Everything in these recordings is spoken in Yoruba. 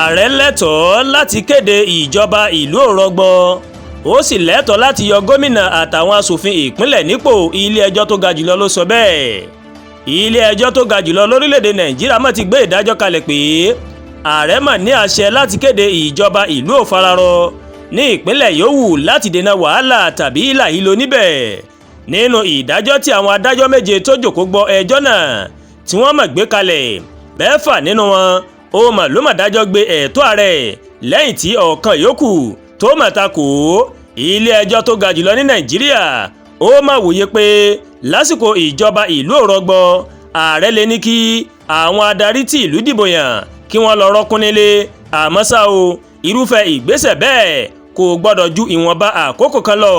Ààrẹ lẹ́tọ̀ọ́ láti kéde ìjọba ìlú ò rọgbọ, ó sì lẹ́tọ̀ọ́ láti yọ gómìnà àtàwọn aṣòfin ìpínlẹ̀ nípò. Ilé-ẹjọ́ tó ga jùlọ ló sọ bẹ́ẹ̀. Ilé-ẹjọ́ tó ga jùlọ lórílẹ̀‐èdè Nàìjíríà mà ti gbé ìdájọ́ kalẹ̀ pé ààrẹ mà ní àṣẹ láti kéde ìjọba ìlú ò fararọ ní ìpínlẹ̀ yòówù láti dènà wàhálà tàbí hílàhílo níbẹ̀. Nínú ìdájọ́ tí àwọn adájọ́ méje tó jókòó gbọ́ ẹjọ́ náà tí wọ́n mọ̀ gbé kalẹ̀, mẹ́fà nínú wọn ó mà ló mà dájọ́ gbé ẹ̀tọ́ ààrẹ lẹ́yìn tí ọ̀kan yòókù tó mà takò. Ilé ẹjọ́ tó ga jùlọ ní Nàìjíríà ó mà wòye pé lásìkò ìjọba ìlú ò rọgbọ, ààrẹ lè ní kí àwọn adarí tí ìlú dìbò yàn kí wọ́n lọ rọ́kún nílé. Àmọ́ ṣá o, irúfẹ́ ìgbésẹ̀ bẹ́ẹ̀ kò gbọ́dọ̀ ju ìwọ̀nba àkókò kan lọ.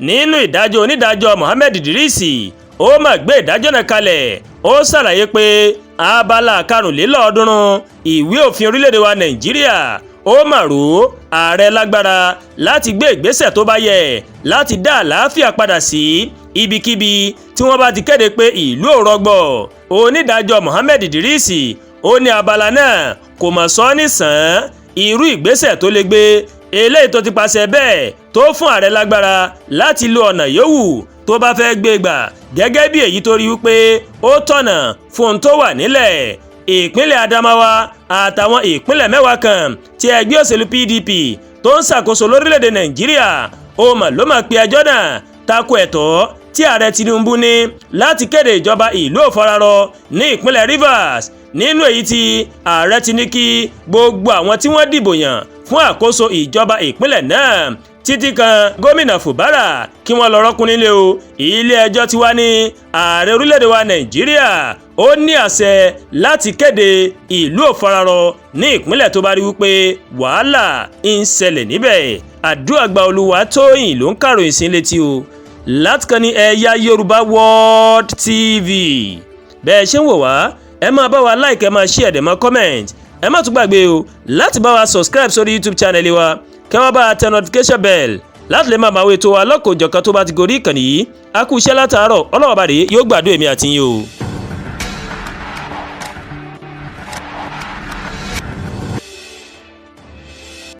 Nínú ìdájọ́, onídàájọ́ Mohammed Idrisi ó mà gbé ìdájọ́ náà kalẹ̀. Ó ṣàlàyé pé abala 325 ìwé òfin orílẹ̀-èdè wa Nàìjíríà ó mà ró ààrẹ lágbára láti gbé ìgbésẹ̀ tó bá yẹ láti dá àlàáfíà padà sí ibikíbi tí wọ́n bá ti kéde pé ìlú ò rọgbọ. Onídàájọ́ Mohammed Idrisi ó ní abala náà kò mọ̀ sọ nísàn irú ìgbésẹ̀ tó lè gbé, eléyìí tó ti pàṣẹ bẹ́ẹ̀ tó fún ààrẹ lágbára láti lo ọ̀nà yòówù tó bá fẹ́ gbé gbà gẹ́gẹ́ bí èyí tó rí wípé ó tọ̀nà fún ohun tó wà nílẹ̀. Ìpínlẹ̀ Adamawa àtàwọn ìpínlẹ̀ 10 kan tí ẹgbẹ́ òṣèlú PDP tó ń ṣàkóso lórílẹ̀‐èdè Nàìjíríà ó mà ló mà pe ẹjọ́ náà tako ẹ̀tọ́ tí ààrẹ Tinubu ní láti kéde ìjọba ìlú ò fararọ ní ìpínlẹ̀ Rivers, nínú èyí tí ààrẹ ti ní kí gbogbo àwọn tí wọ́n dìbò yàn fún àkóso ìjọba ìpínlẹ̀ náà, títí kan gómìnà Fubara, kí wọ́n lọ rọ́kùn nílé o. Ilé ẹjọ́ ti wá ní ààrẹ orílẹ̀-èdè wa Nàìjíríà ó ní àṣẹ láti kéde ìlú ò fararọ ní ìpínlẹ̀ tó bá rí wípé wàhálà ń ṣẹlẹ̀ níbẹ̀. Àdúràgbà Olúwatóyìn ló ń kàròyìn sí létí o látìkànnì Ẹ̀yà Yorùbá World TV. Bẹ́ẹ̀ ṣe ń wò wá, ẹ máa bá wa like, ẹ máa share, ẹ máa comment. Ẹ má tún gbàgbé o láti bá wa subscribe sórí YouTube channel wa, kẹ́ wá bá a tẹ notification bell láti lè máa máa wo ètò wa lọ́kọ̀ọ́jọ̀kan tó bá ti gorí ìkànnì yìí. A kú iṣẹ́ látàárọ̀, ọlọ́wọ́ bá rèé yóò gbàdúrà èmi àti yín o.